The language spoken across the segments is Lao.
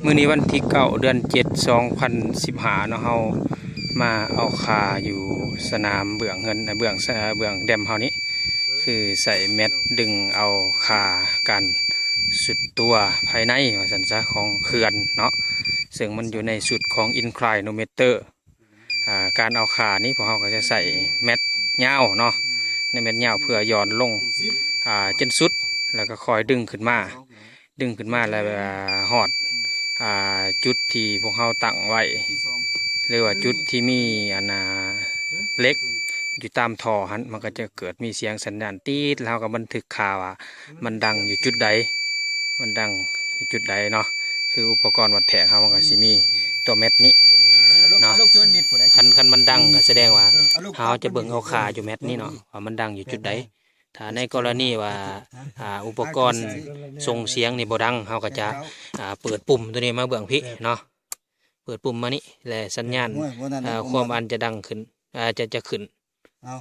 ມື້ນີ້ວັນທີເກົ້າ ເດືອນເຈັດ ສອງພັນສິບຫ້າເນາະ ເຮົາມາເອົາຄ່າຢູ່ສະໜາມເບື້ອງເຮືອນ ເບື້ອງ ເບື້ອງແດມເຮົານີ້ ຄືໃຊ້ແມັດດຶງເອົາຄ່າການຊຸດຕົວພາຍໃນວ່າຊັ້ນຊະ ຂອງເຂື່ອນເນາະ ເຊິ່ງມັນຢູ່ໃນຊຸດຂອງ inclinometer ອ່າ ການເອົາຄ່ານີ້ ພວກເຮົາກໍຈະໃຊ້ແມັດຍາວເນາະ ໃນແມັດຍາວເພື່ອຢ່ອນລົງ ອ່າ ຈົນສຸດ ແລ້ວກໍຄ່ອຍດຶງຂຶ້ນມາ ດຶງຂຶ້ນມາແລ້ວ ອ່າ ຮອດ ອ່າ ຈຸດທີ່ພວກເຮົາຕັ້ງໄວ້ ຫຼືວ່າຈຸດທີ່ມີ ອັນນ່າ ເຫຼັກຢູ່ຕາມທໍ່ຫັ້ນ ມັນກໍຈະເກີດມີສຽງສັນຍານຕີດ ແລ້ວເຮົາກໍບັນທຶກຄ່າວ່າມັນດັງຢູ່ຈຸດໃດ ມັນດັງຢູ່ຈຸດໃດເນາະ ຄືອຸປະກອນວັດແທກເຮົາມັນກໍຊິມີຕົວແມັດນີ້ເນາະ ຄັນ ຄັນມັນດັງກໍສະແດງວ່າເຮົາຈະເບິ່ງເອົາຄ່າຢູ່ແມັດນີ້ເນາະ ວ່າມັນດັງຢູ່ຈຸດໃດ. ຖ້າໃນກໍລະນີວ່າ ອ່າ ອຸປະກອນສົ່ງສຽງນີ້ບໍ່ດັງ ເຮົາກໍຈະ ອ່າ ເປີດປຸ່ມຕົວນີ້ມາເບື້ອງພີ້ເນາະ ເປີດປຸ່ມມານີ້ ແລະ ສັນຍານ ຄວາມອັນຈະດັງຂຶ້ນ ອ່າ ຈະ ຈະຂຶ້ນ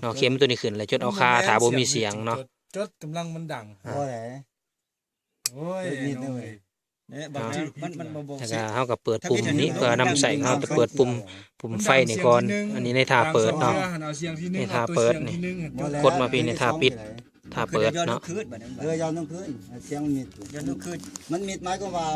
ເນາະ ເຂັມຕົວນີ້ຂຶ້ນ ແລະ ຈົດເອົາຄ່າ ຖ້າບໍ່ມີສຽງເນາະ ຈົດກຳລັງມັນດັງ ບໍ່ໄດ້ ໂອ້ຍ ເນາະ ເຮົາກໍເປີດປຸ່ມນີ້ເພື່ອນຳໃຊ້ ເຮົາຈະເປີດປຸ່ມ ປຸ່ມໄຟນີ້ກ່ອນ ອັນນີ້ໃນທ່າເປີດເນາະ ໃນທ່າເປີດນີ້ ກົດມາພີ້ໃນທ່າປິດ ທ່າເປີດເນາະ ເອີ ຢາວລົງຄືນ ສຽງມັນມິດ ມັນມິດໝາຍຄວາມວ່າ